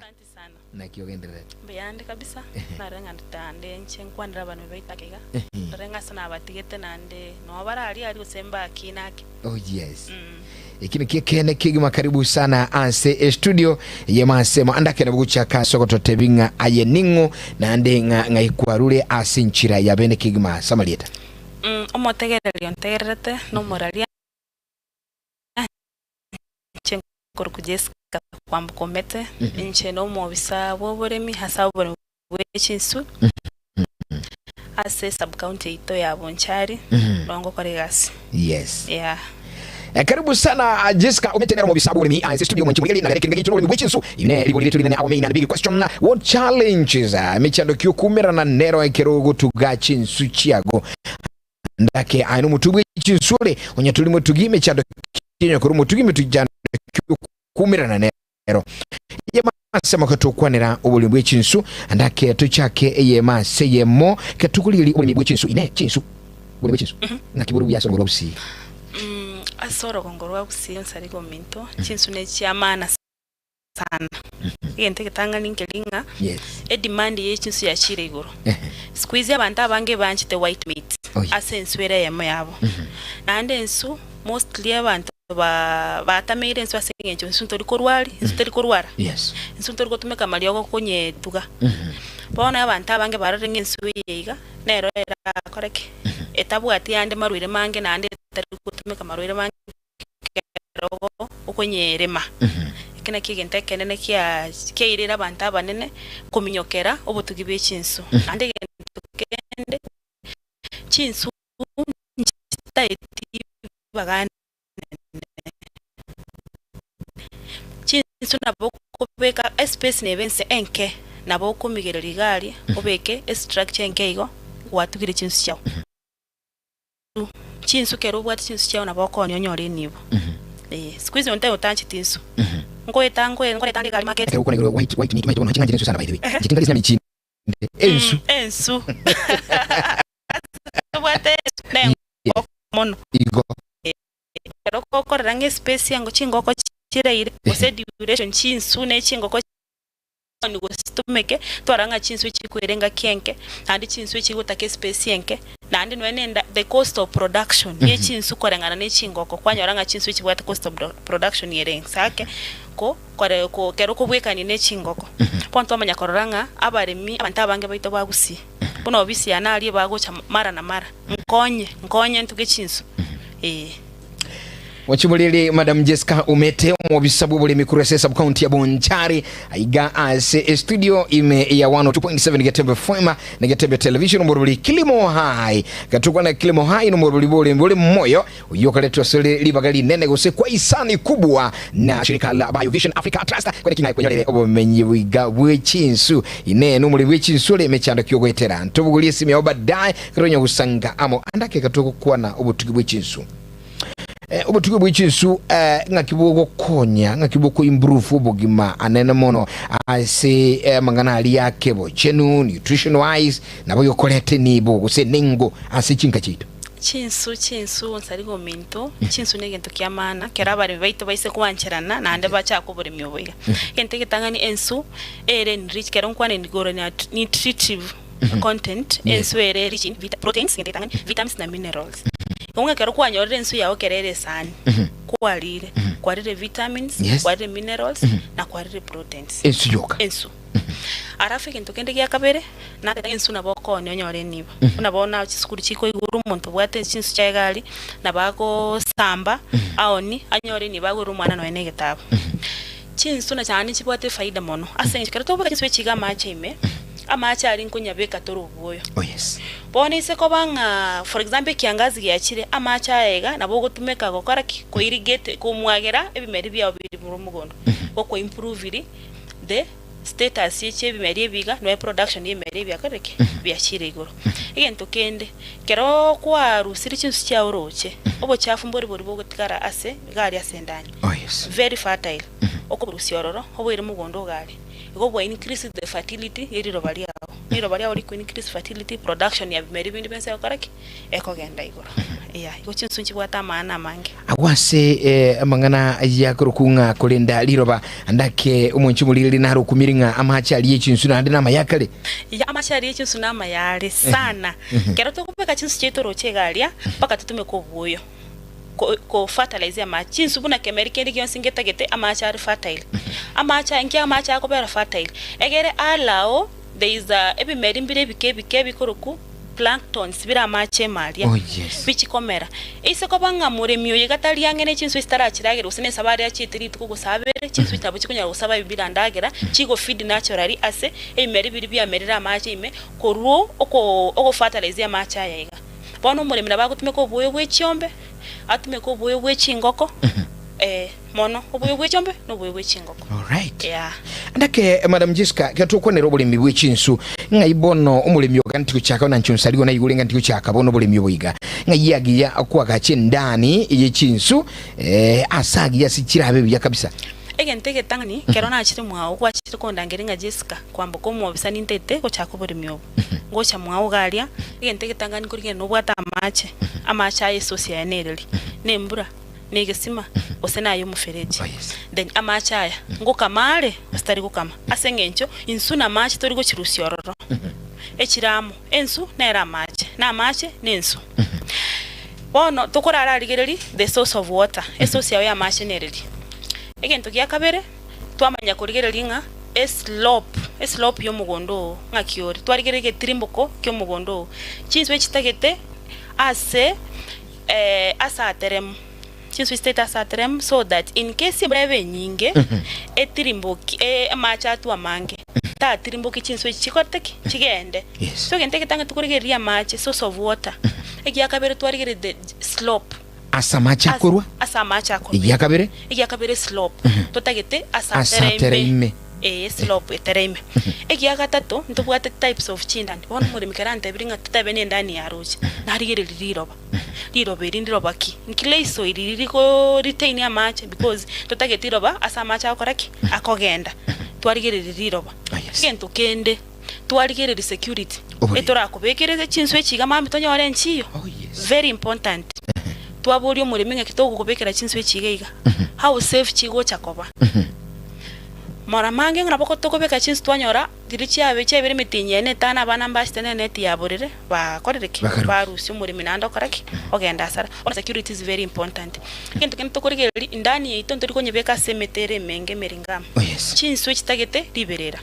Asante sana. Naki ogendererete? Mbuyande kabisa, narore ng'a nditande inche nkwanere abanwe baito ake iga, ndore ng'a ase nabatigete naende noo bare aria aria gose mbakine ake. Oh yes. Eki nakio ekeene kegima karibu sana ase estudio ye masemo ande akene bogochaka ase ogototebi ng'a aye ning'o naende ng'a ng'ai kwarure ase enchera ya bene kegima ase amarieta. Omotegereri ontegererete nomoraria inche nkorokwa Jessica Kwamboka Omete, inche nomobisa bw'oboremi ase oboremi bwe chinsu ase sub county yaito ya Bonchari noo ngokora egasi. Yes. Yeah. Eh, karibu sana Jessica Omete nero omobisa bw'oboremi ase studio mwanchi morigeri nagere ekerengo giaito n'oboremi bwe chinsu ine ribori riaito rinene our main and big question what challenges emechando ki okumerana nero ekero ogotuga chinsu chiago Ndake aye nomotugi bwe chinsu ore, onye tori motugi emechando ki onye kore omotugi emechando ki okuumerana nero. Eyemo ase amaka tokwanera oboremi bwe chinsu, ndake tochake eyemo ase eyemo ketogorigerie oboremi bwe chinsu ine chinsu oboremi bwe chinsu ng'aki bore buya ase orogongo rwa Gusii. Ase orogongo rwa Gusii onsi aria ominto, chinsu nechiamana. sana. Egento egetang'ani nkeri ng'a Yes. edemand ye chinsu yachiire igoro. Ehe. Siku hizi abanto abange banchete white meat Oh, yes. ase ensu ere eyemo yabo. Naende ensu mostly abanto ba batameire ensu ase eng'encho ensu ntori korwari, ensu teri korwara. Yes. Ensu ntori gotumeka amariogo konyetuga. Bono abanto abange barorire ng'a ensu eye iga nero erakore ki? Etabwati ande marwaire mange naende etari gotumeka marwaire mange. Ekero okonyerema, eke nakio egento ekenene kiairire abanto abanene kominyokera obotugi bwe chinsu. Naende egento kende, chinsu nchitaeti ribaga rinene, chinsu nabo okobeka espace nebe ense enke, nabo okomigereria iga aria obeke estructure enke igo gwatugire chinsu chiago. Chinsu kero obwate chinsu chiao nabo okoonia onyore enibo. Eh, siku hizi onde otancheti insu. Nkoeta nkoe nkoreta nde egari market. Ekero gokwana igoro white white meat omanyete bono inche ng'anchete ensu sana by the way. Inche tingari chinyama echi chinde. Ensu. Ensu. Obwate ensu ne engoko mono. Igo. Ekero okorora ng'a espace yango chingoko chireire gose duration chinsu ne chingoko. Gose tumeke, twarora ng'a chinswe chikoira engaki enke, naende chinswe chigotaka espace enke, naende nonya nenda the cost of production ye chinswe koreng'ana ne chingoko, kwanyora ng'a chinswe chibwate cost of production ere inse ake ko kore ko ekero okobwekania ne chingoko. Bono twamanya korora ng'a abaremi abanto abange baito ba Gusii, buna obisi yane aria bagocha mara na mara, nkonye, nkonye ntuge chinswe, eh. Mochimorere Madam Jessica Omete omobisa bw'oboremi korwa ase sub-county ya Bonchari aiga ase estudio ime ya 102.7 Getembe FM na Getembe Television omorobori Kilimo High gatukwana Kilimo High nomorobori bw'oboremi bore moyo oyio okaretwa ase ribaga rinene gose kwa isani kubwa na shirika la Biovision Africa Trust kwene king'aye kwenyorere obomenyi bwiga bwe chinsu ine nomoremi bwe chinsu ore emechando kiogoetera ntobogorie esimi yao baadaye kero gosanga amo andake gatogokwana obotugi bwe chinsu Obotugi bwe chinsu ng'aki bogokonya, ng'aki bokoimprove obogima anene mono ase amang'ana aria ake bochenu, nutrition wise, nabo gekoreta enibo gose enengo ase chinka chiaito. Chinsu chinsu nsari gominto, chinsu negento kia maana kero abaremi baito baise koancherana naende bachake oboremi obo iga. Egento egetang'ani ensu ere enrich kero nkwana igoro nutritive content, ensu ere rich in proteins egento egetang'ani, vitamins na minerals. Igo ng'a ekero kwanyorire ensu yao ekero ere esani, kwarire, kwarire vitamins, Yes. kwarire minerals, na kwarire proteins. Ensu yoka. Ensu. Alafu egento kende gia kabere, natete ensu nabo okoonia onyore enibo. Buna bono chisukuru chikoigorwa omonto obwate chinsu chia egari, nabo agosamba, aonie, anyore enibo agorere omwana nonya na egetabu. Chinsu na chane nchibwate efaida mono, ase eng'encho ekero tokobeka chinsu echi iga amache ime, amache aria nkonyabeka tore obwoyo. Oh yes. Bono ise koba ng'a for example ekiangazi giachire, amache aya iga nabo ogotumeka gokora ki? Ko irrigate, komwagera ebimeri biago biri mogondo, goko improve the status ye chiebimeri ebi iga, nonya production ye ebimeri ebi biakorire ki? Biachire igoro. Egento kende, ekero kwarusirie chinsu chiago oroche, obochafu mbori boria bogotigara ase iga aria ase endani, Oh yes. very fertile, okoborusia ororo, oboire mogondo iga aria, igo bwa increase the fertility ye riroba riago. Riroba riao riko increase fertility, production ya bimeri binde bionsi egokora ki? Ekogenda igoro. Yeah, igo chinsu nchibwate amaana amange. Agwo ase amang'ana yakorokwa ng'a korenda riroba, ndake omonche omoriri nare okumire ng'a amache aria echinsu naende namaya akare. Iya, amache aria echinsu namaya are sana. Kero tokobeka chinsu chiaito roche iga aria, mpaka totumeke obuoyo ko ko fertilize amache. Chinsu buna kemeri kende gionsi ngetagete amache are fertile. Amache aya nki amache akobera fertile? Egere allow there is a ebimeri mbire ebike ebike bikorokwa planktons bire amache ime aria, Oh, yes. bichikomera. Eise koba ng'a moremi oyo iga tari ang'e ne chinswe chitarachiragera gose ne esabari achiete rituko gose abere, chinswe nabo chikonyara gosaba ebi bire ndagera, chigo feed naturally ase ebimeri biria biamerire amache ime korwa oko ogofertilize amache aya iga. Bono omoremi nabo agotumeka oboyo bwe chiombe, atumeke oboyo bwe chingoko, eh, mono, oboyo bwe chiombe na oboyo bwe chingoko. Alright. Yeah. Ndake Madam Jessica, ekero tokwanera oboremi bwe chinsu, ng'ai bono omoremi oga nti gochaka buna nchunsa rigo naigure ng'a nti gochaka bono oboremi obo iga. Ng'ai agiya kwagacha endani ye chinsu eh, ase agiya ase chirabe buya kabisa. Egento egetang'ani, ekero nachire mwao gwachire kondangeria ng'a Jessica, kwamboka omwobisa nintete gochaka oboremi obo. Ngocha mwao iga aria, egento egetang'ani nkorigereria nobwate amache, amache aya esosi yaye nereri, na embura, na egesima, gose naye omofereji. Oh, yes. Then amache aya, ngokama are gose tari gokama? Ase eng'encho insu na amache tori gochirusia ororo, echire amo, ensu nere amache, na amache na ensu. Bono tokorararigereria the source of water, esource yao ya amache nereri. Egento gia kabere, twamanya korigereria ng'a eslope, eslope y'omogondo oo ng'aki ore, twarigereria egetirimboko ki'omogondo oo, chinswe chitagete ase ase ateremu, chinswe chitagete ase ateremu so that in case embura ebe enyinge, etirimboki amache atwe amange, tatirimboki chinswe echi chikorete ki? Chigende. Yes. So egento egetang'ani tokorigereria amache, source of water, egiakabere twarigereria the slope. Ase amache akorwa. Ase amache akorwa. Egia kabere. Egia kabere slope. Totagete ase Ase atere atere ime. ime. Ee, slope etere ime. Egia gatato, ntobwate types of chindani. Bono omoremi kera antebirie ng'a totabe na endani ya roche, narigereria riroba. Riroba eri ndiroba ki? Nki reiso eri riko retain amache because totageti riroba ase amache agokora ki? Akogenda. Twarigereria riroba. Ah, yes. Egento kende, twarigereria security. Oboriri. Etorakobekerere chinswe echi iga mambia tonyore enchiyo. Oh, yes. Very important. Twaboria omoremi ng'aki togokobekera chinswe echi iga iga, how safe chigocha koba. Mara mange ng'a nabo tokobeka chinswe twanyora riria chiabe chiabeire emetienyi ene etano abana mbachete ne eneti ya borere bakorire ki? Bakarusia. Barusia omoremi naende okora ki? Ogenda asara. Bono security is very important. Egento kende tokorigereria indani yaito ntori konyebeka ase emete ere emenge emeringamu. Oh, yes. Chinswe chitagete riberera,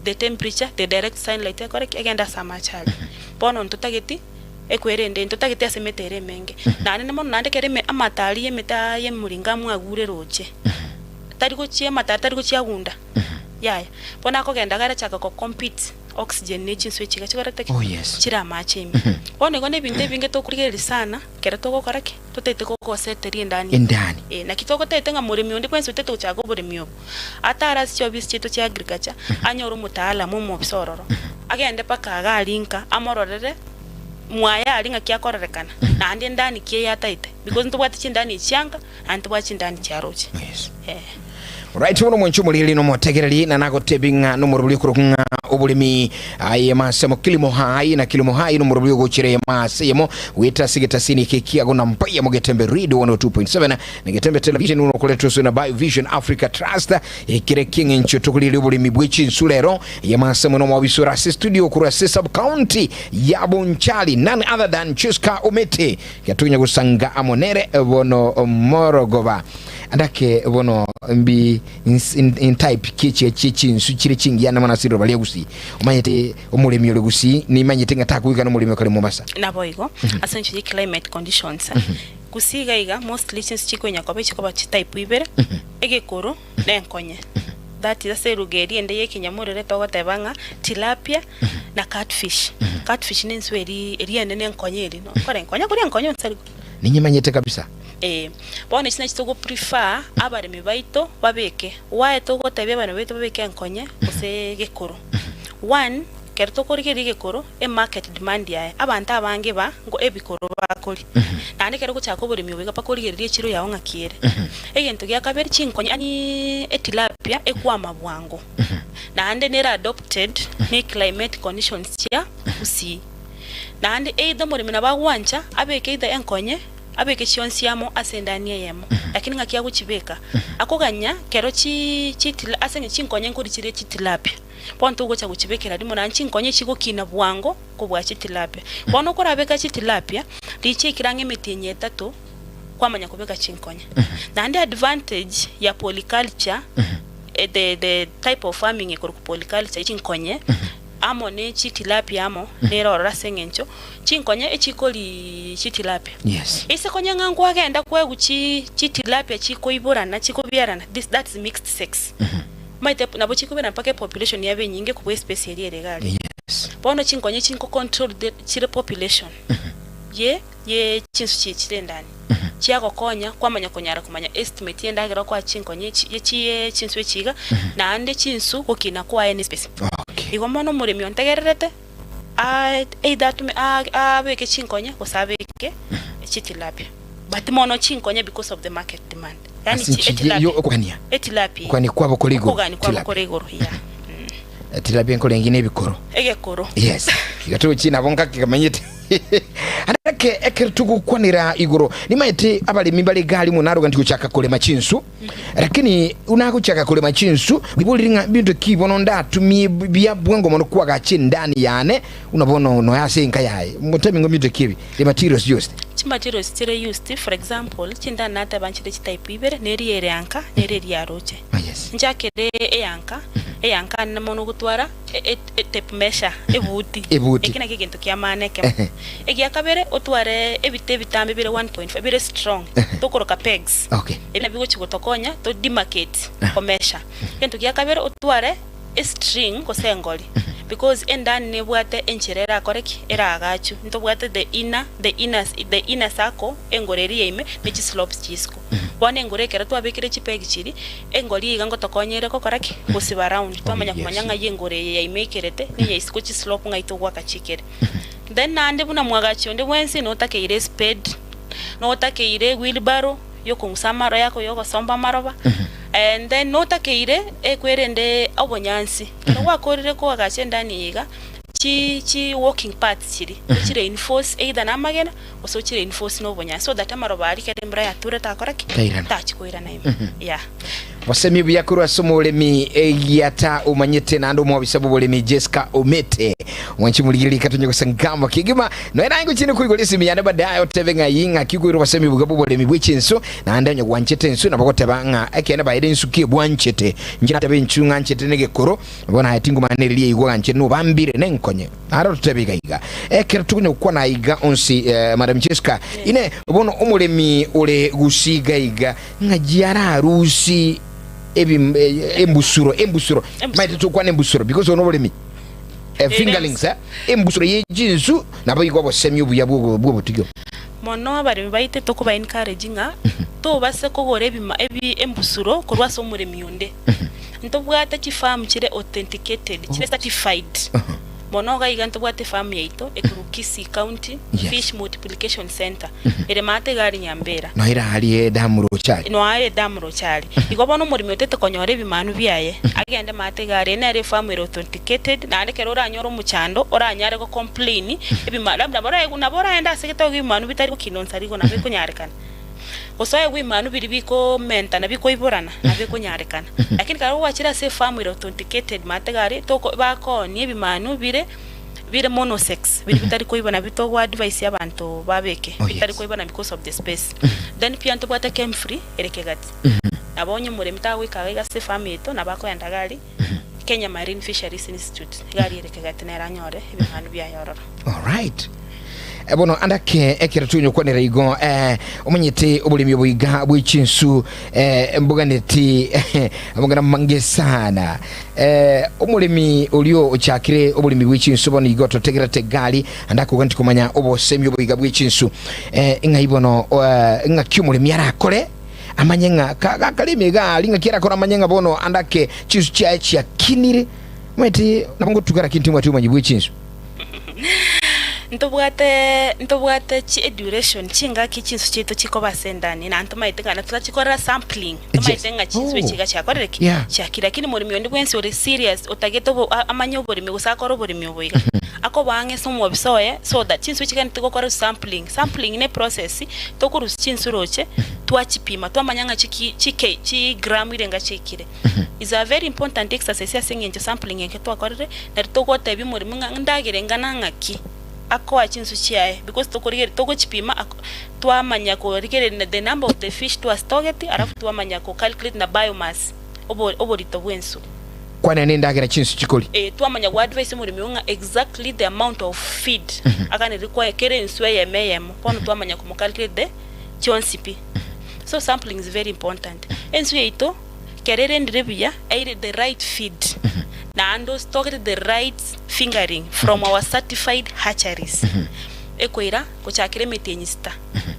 the temperature, the direct sunlight ekore ki? Egende ase amache aria. Bono ntotageti Ekwerende ntotagete ase emete ere emenge, naende mono naende ekero eme amato aria y'emete aya y'emoringamu agure roche, tari gochia amato aria tari gochia agunda, yaya. Bono akogenda iga arachaka go compete oxygen ne chinswe echi iga chikorete ki? Oh, yes. Chire amache ime. Bono igo na ebinto ebinge tokorigereria sana, ekero togokora ki? Totagete gogoseteria endani. Endani. Eh, naki togotagete ng'a moremi onde bwensi otagete gochaka oboremi obo, atare ase chiofisi chiaito chia agriculture, anyore omotaalamu omobisa ororo, agende mpaka iga aria nka, amororere mwaye aria ng'aki akororekana, naende endani ki eye ataete, because ntobwate chindani echi chia nka, naende ntobwate chindani chia roche. Yes. Eh. Right, bono omwancho omoriri nomotegereri na nagotebi ng'a nomorobori okorokwa ng'a oboremi aye masemo kilimo hai na kilimo hai nomorobori ogochera eye mase yemo goeta ase egetasini eke kiago na mbaya mogetembe radio 102.7 na getembe television unokoretwa ase na Biovision Africa Trust ekere kieng'encho tokoriria oboremi bwe chinsu rero eye masemo nomobisora ase studio korwa ase sub county ya Bonchari none other than Cheska Omete gatonya gosanga amo nere bono morogoba Ndake bono mbi in type ki chie chie chinsu chire chingiya namana ase riroba ria Gusii. Omanyete omoremi ore Gusii nimanyete ng'a takoigana omoremi okare Mombasa. Naboigo, ase engencho ye climate conditions, Gusii iga iga mostly chinsu chikonya koba echikoba chitype ibere, egekoro na enkonye. That is ase eruga eria ende ye ekenyamorere togoteba ng'a tilapia na catfish. Catfish ne enswe eria eria enene enkonye eria, nokore enkonye koria enkonye onsi tari. Ninyemanyete kabisa. Ee, bono eki nakio togo prefer abaremi baito babeke. Why togotebia abaremi baito babeke enkonye gose egekoro? One, ekero tokorigereria egekoro, emarket demand yaye, abanto abange ba ngo ebikoro bakoria. Naende ekero ogochaka oboremi obo iga mpaka origererie echiro yao ng'aki ere. Egento gia kabere, chinkonye yaani etilapia. Etilapia ekwama bwango naende nere adopted ne climate conditions chia Gusii. Naende either omoremi nabo agwancha abeke either enkonye abeke chionsi amo ase endani eyemo lakini ng'aki agochibeka akoganya kero chi chitila ase eng'encho chinkonye nkori chire chitilapia bono togocha gochibekera rimo naende chinkonye chigokina bwango kobua chitilapia. Bono okorabeka chitilapia riche ekero ang'e emetienyi etato kwamanya kobeka chinkonye. Naende advantage ya polyculture the the type of farming ekorokwa polyculture chinkonye amo ne chitilapia amo nere ororo ase eng'encho chinkonye echikori chitilapia. Yes. Ase konye ng'a nkwagenda kwegwa chi chitilapia chikoiborana chikobiarana this that is mixed sex. Omanyete nabo chikobiarana mpaka epopulation yabe enyinge kobua espace eria ere iga aria. Yes. Bono chinkonye echi nko control the chire population ye ye chinsu chie chire endani chiagokonya kwamanya konyara komanya estimate y'endagera okoa chinkonye echi ye chi ye chinsu echi iga naende chinsu gokina kwaye ne space. Okay. Igo mono omoremi ontegererete aa either atume aa abeke chinkonye gose abeke chitilapia but mono chinkonye because of the market demand yaani Ase chi nchi ye etilapia yo okogania. etilapia Okogania kwabo kore igoro. okogania kwabo Tilapia. kore igoro yeah. Tilapia nkorenge na ebikoro. Egekoro. Yes. Iga tochi nabo nkakekamanyete. Ake ekero togokwanera igoro nimaete abaremi bare iga aria mono aroganeti gochaka korema chinsu lakini unagochaka korema chinsu riborire ng'a binto ki bono ndatumie bia bwango mono kwagacha endani yane una bono noe ase enka yaye motebie ng'a binto ki ebi the materials used. Chimaterials chire used for example chindani nateba nchire chitype ibere neri ere anka nere eria aroche. Ah yes. Nchakere eyanka, eyanka nene mono ogotwara Tape measure, ebuti. Ebuti. Eki nakio egento kia maana ekemo. Egia kabere, otware ebite ebitambe bire 1.5 bire strong, tokoroka pegs. Okay. Ebi nabio bigochi gotokonya to demarcate, ko measure. Egento gia kabere otware estring gose engori because endani nebwate enchera erakore ki? Eraagachwe. Ntobwate the inner, the inner, the inner circle, engori eria ya ime, ne chislopes chia isiko. Bono engori ekero twabekire chipeg chiria, Engori iga ngotokonya ere gokora ki? Gosiba round. Twamanya komanya ng'ai engori eye yaimekerete, na eya isiko chislope ng'ai togoaka chikere. Then naende buna mwagachi onde bwensi notakeire espade, notakeire ewheelbarrow yokong'usa amaro yako yogosomba amaroba, and then notakeire ekwerende obonyansi. Ekero gwakorire koagacha endani eye iga, chi chi walking paths chiria, ochireinforce either na amagena, gose ochireinforce na obonyansi so that amaroba aria ekero embura yature takora ki? Tairana. Tachi koirana ime. Yeah. Bosemi buya korwa ase omoremi egiata omanyete naende omwobisa bw'oboremi Jesca Omete. Mwanchi morigererie katonye gose ngamba kegima noe naye ngochinde koigora esimi yane baadaye otebe ng'a yi ng'aki koirwa obosemi buga bw'oboremi bwe chinsu naende onye gwanchete ensu nabo goteba ng'a ekeene baere ensu ki bwanchete inche natebe ensu ng'anchete negekoro bono aye tingomanereria igwa ganchete nobambire nenkonye Naro totebe iga iga, ekero tokonya gokwana iga onsi, Madam Jesca, ine bono omoremi ore gusii iga iga, ng'a jiararusi ebim, embusuro, embusuro, maete tokwana embusuro because ono oboremi fingerlings, eh, embusuro ye chinsu nabo igo obosemi obuya bwo bwobotugi obo. Mono abaremi baito tokoba encourage ng'a tobase kogora ebima ebi embusuro korwa ase omoremi onde. Ntobwate chifarm chire authenticated, chire certified. Mono iga iga ntobwate efarm yaito ekorwa Kisii County Yes. Fish Multiplication Centre ere maate iga aria Nyambera. Noira aria edamu roche aria. Noa edamu roche aria. Igo bono omoremi otete konyora ebimanu biaye, agende maate iga aria, nere efarm ere authenticated, naende ekero oranyore omochando, oranyare go complain ebima labda nabo oraegwe nabo oraende ase gete oige ebimanu bitari gokinonsa rigo nabo ekonyarekana. Gose oegwe ebimanu biria bikomentana bikoiborana nabo ekonyarekana. Lakini ekero gwachire ase efarm ere authenticated maate iga aria toko bakoonia ebimanu bire bire monosex biria bitari koibana bi togo advise abanto babeke Oh, yes. bitari koibana because of the space. Then pia ntobwate Kemfrey ere Kegati. Nabo onye omoremi tagoika iga iga ase efarm yaito nabo akoenda iga aria Kenya Marine Fisheries Institute iga aria ere Kegati nere anyore ebimanu biaye ororo. Alright. Eh, bono andake ekero tonyokwanera igo eh, omanyete oboremi obo iga bwe chinsu eh, mboganeti amang'ana mange sana eh, omoremi orio ochakire oboremi bwe chinsu bono igo totegerete egari ande akoganeti komanya obosemi obo iga bwe chinsu eh, ng'ai bono eh, ng'aki omoremi arakore amanye ng'a ka- gakaremi egari ng'aki arakore amanye ng'a bono andake chinsu chiaye chiakinire omanyete nabo ngotugara kinto mbwate obomanyi bwe chinsu. Ntobwate ntobwate chi eduration chingaki chinsu chiaito chikoba ase endani naende tomaete ng'a torachikorera sampling tomaete ng'a chinsu echi iga chiakorire ki? Yeah. Chiakire. Lakini moremi onde bwensi ore serious otagete obo amanye oboremi gose akore oboremi obo iga, akoba ang'e ase omobisa oye so that chinsu echi gende tigokora sampling. Sampling ne eprocess tokorusia chinsu roche twachipima twamanya ng'a chiki chike chigram irenga chiaikire. Is a very important exercise ase eng'encho sampling eke twakorire Nari togotebia omoremi ng'a ndagera engana ng'aki akoa chinsu chiaye because tokorigereria togochipima ako twamanya korigereria the number of the fish twastogeti alafu twamanya ko calculate na biomass obo oborito bw'ensu. Kwanera nendagera chinsu chikori. Eh twamanya go advise omoremi oyo ng'a exactly the amount of feed aganeri koa kera ensu eyemo eyemo bono twamanya komo calculate the chionsi pi. So sampling is very important. Ensu yaito. Kera erendire buya, eire the right feed, naende ositogete the right fingering from our certified hatcheries, ekoira gochakera emetienyi sita,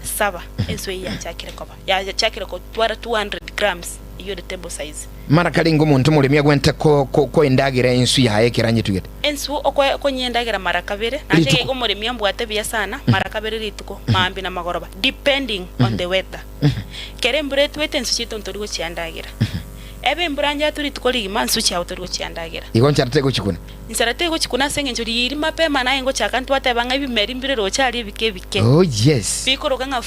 saba, ensu eyio yachakire koba, yachakire gotwara 200 grams, eyio ere table size. Mara karenge omonto omoremi agwenerete ko- ko- koendagera ensu yaye ekero anyetugete? Ensu oko- okonyendagera mara kabere, naende Rituko. iga omoremi ambwate buya sana, mara kabere rituko, maambia na magoroba, depending on the weather. Kera embura etwete ensu chiaito ntori gochiandagera. Ebe embura njatwe rituko rigima ensu chiao tori gochiandagera. Igo nchara tegochikuna. Nchara tegochikuna ase engencho riiri mapema naye ngochaka ntwateba ng'a ebimeri mbire roche aria ebike ebike. Oh yes. Bikoroka ng'a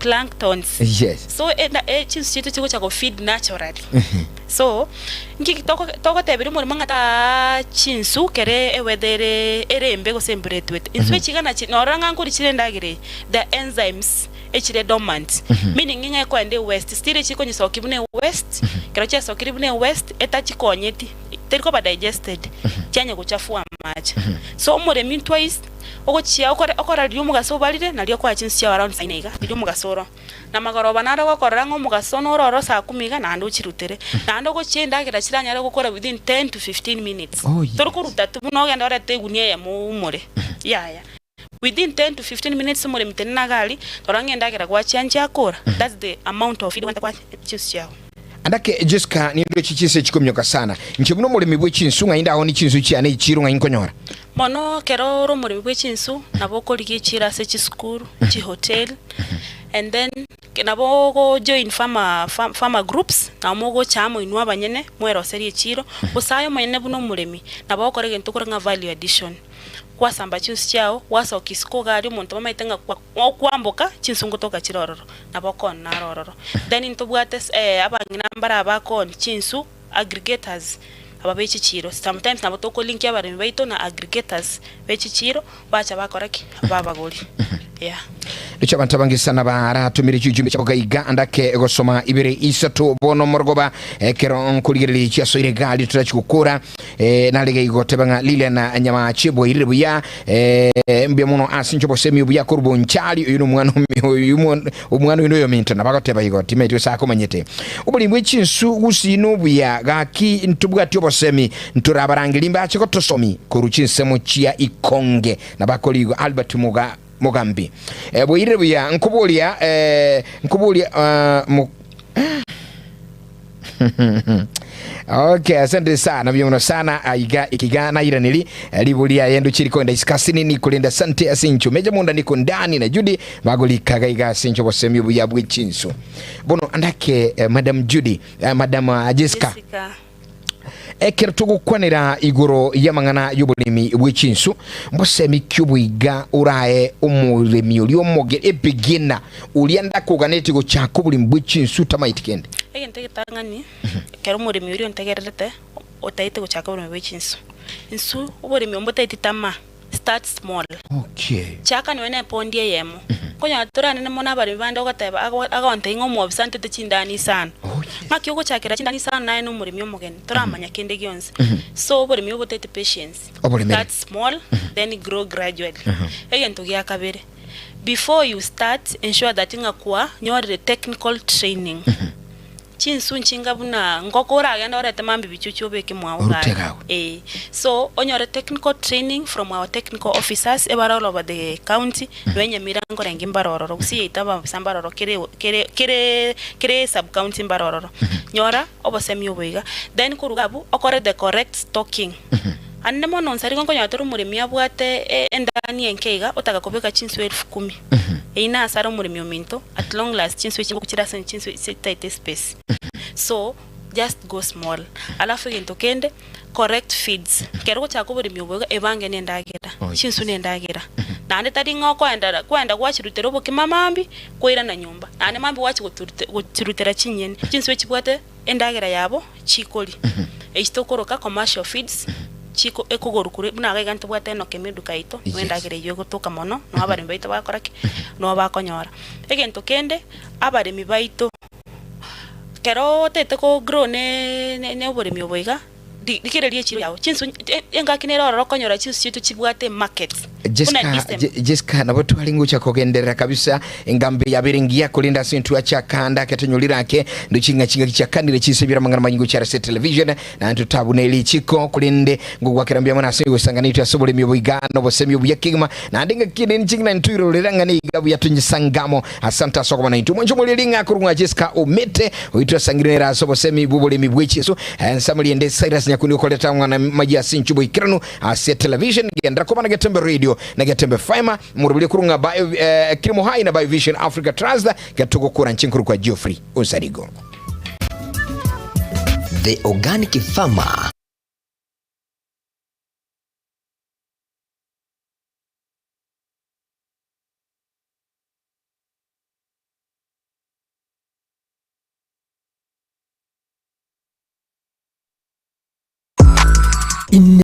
phytoplanktons. Yes. So enda e chinsu chiaito chigocha go feed naturally. So, nki toko togoteberia omorimo ng'a taa chinsu kere eweather ere ere embe gose embura etwete. Ensu echi iga nachi norora ng'a nkori chire endagera eye, the enzymes. echire dormant, meaning ng'a ekoenda ewest, still echikonyesokia buna ewest, ekero chiasokire buna ewest, etachikonyeti, teri koba digested, chianya gochafua amache. So omoremi twice, ogochia okore okora riria omogaso obarire, nario okoa chinsu chiao around saa ine iga, riria omogaso oro. Na magoroba naro ogokorora ng'a omogaso noro oro saa kumi iga, naende ochirutere. Naende ogochia endagera chiranyare gokora within 10 to 15 minutes. Oh yes. Tori koruta tu buna ogende orete egunia eyemo oumore, yaya. Within 10 to 15 minutes omoremi tenena iga aria, rora ng'a endagera gwachianchia akora, that's the amount of feed ogwenta chinsu chiao. Andake Jessica nindoche chinsa echi chikomioka sana. Inche buna omoremi bwe chinsu ng'ai ndaoni chinsu chiane echiro ng'ai nkonyora. Mono ekero ore omoremi bwe chinsu nabo okorigia echiro ase chisukuru, chihoteli and then nabo ogo join farmer farmer groups nabo mogocha amo inwe abanyene mweroserie echiro, gose aye omonyene buna omoremi nabo ogokora egento okore ng'a value addition. Gwasamba chinsu chiao, gwasoka isiko iga aria omonto bamaete ng'a kwa okwamboka chinsu ngotoka chire ororo, nabo okoona naro ororo. Then ntobwate abang'ina mbare aba bakooni chinsu, aggregators, aba be chichiiro. Sometimes nabo tokolinkia abaremi baito na aggregators be chichiiro, bacha bakora ki? Babagori, yeah. Riche abanto abange sana baratomire chiujumbe chiabo gaiga ndake gosoma ibere isato bono morogoba ekero nkorigereria chiasoire gari torachi gokora Eh, narege igoteba ng'a Lilian Nyamache bwairire buya eh, mbuya mono ase inche obosemi obuya korwa Bonchari oyo nomwana omi- oyo omwana omwana oyo noyo ominto nabagoteba igo timaeti ase akomanyete oboremi bwe chinsu gusii nobuya gaki ntobwati obosemi ntorabarangeri mbache gotosomi korwa chinsemo chia ikonge nabakori igo Albert Muga Mogambi eh, bwairire buya nkoboria eh, nkoboria ah, mo, Okay, asante sana buya muno sana aiga ikiga nairaneri riburi aye nduchiri koenda isikasini ni kulinda asante ase incho meja munda niko ndani na Judy bagolikaga iga ase incho bosemi buya bwe chinsu bono andake eh, madam Judy eh, madam ah, Jessica Jessica. Ekero togokwanera igoro y'amang'ana y'oboremi bwe chinsu, mbosemi ki oboiga orae omoremi oria omoge, ebeginner, oria ndakoganetie gochaka oboremi bwe chinsu otamaeti kende? Egento egetang'ani, ekero omoremi oria ontegererete otaete gochaka oboremi bwe chinsu, insu oboremi obo mbotaeti tamaa. Start small. Okay. Chaka nonya ne epondi eyemo. Nkonyora toranene mono abaremi bande ogoteba ago agontebia ng'a omwobisa ntete chindani isano. Oh yes. Ng'aki ogochakera chindani isano naye na omoremi omogeni, toramanya kende gionsi. So oboremi obotete patience. Oboremere. Start small, then grow gradually. Egento gia kabere, before you start, ensure that ng'a kwanyorire technical training. Chinsu nchinga buna ngoko oragende orete mambia bichuchu obeke mwao Orute gari. iga agwo. Ee. So, onyore technical training from our technical officers ebare all over the county, nonya Nyamira nkorenge mbare ororo, gose yaito ababisa mbare ororo kere kere kere kere sub county mbare ororo. Nyora obosemi obo iga. Then korwa iga abwo, okore the correct stocking. Ande mono nsarigo nkonyora tore omoremi abwate endani enke iga otaka kobeka chinswe elfu kumi. Eyio nasare omoremi ominto at long last chinswe echi ngochire ase chinswe chitaete space. So just go small. Alafu egento kende correct feeds. Ekero ogochaka oboremi obo iga ebange na endagera, Oh, yes. chinswe na endagera. Naende tari ng'a okoenda kwenda gwachirutera obokima mambia, kwairana nyomba. Naende mambia gwachia goturute gochirutera chinyeni. Chinswe chibwate endagera yabo chikoria. Echi tokoroka commercial feeds, chiko ekogorwa korwa buna iga iga ntobwate enoka ime eduka yaito, nigo Yes. endagera eywo egotoka mono, noo abaremi baito bagokora ki? Noo bakonyora. Egento kende, abaremi baito, ekero otagete ko grow ne ne oboremi obo iga, rigereria echiro yago, chinsu engaki nere ororo okonyora chinsu chiaito chibwate emarket, buna Jessica, December. Je- Jessica nabo tware ngocha kogenderera kabisa engambe yabere ngiya korende ase intwe achakanda ake tonyorire ake ndoche ng'a chingaki chiakanire chinse ebire amang'ana manyi gochia ase television naende totabuna erichiko korende ngogwakera mbuya mono ase ogosangana intwe ase oboremi obo iga na obosemi obuya kegima naende ng'aki ende ninche ng'a ntoirorera ng'a niga buya tonyesangamo Asante ase okobana intwe. Mwanche omoreri ng'a korwa ng'a Jessica Omete oitwe asangire nere ase obosemi bw'oboremi bwe chisu. Ensa moriende Cyrus Nyakundi okoreta amang'ana mayia ase inchwe boikeranu ase television gendera koba na Getembe Radio na Getembe FM moroberio korwa ng'a Bio, eh, Kilimo Hai na Biovision Africa Trust getogokora nche nkorokwa Geoffrey Onsarigo. The Organic Farmer.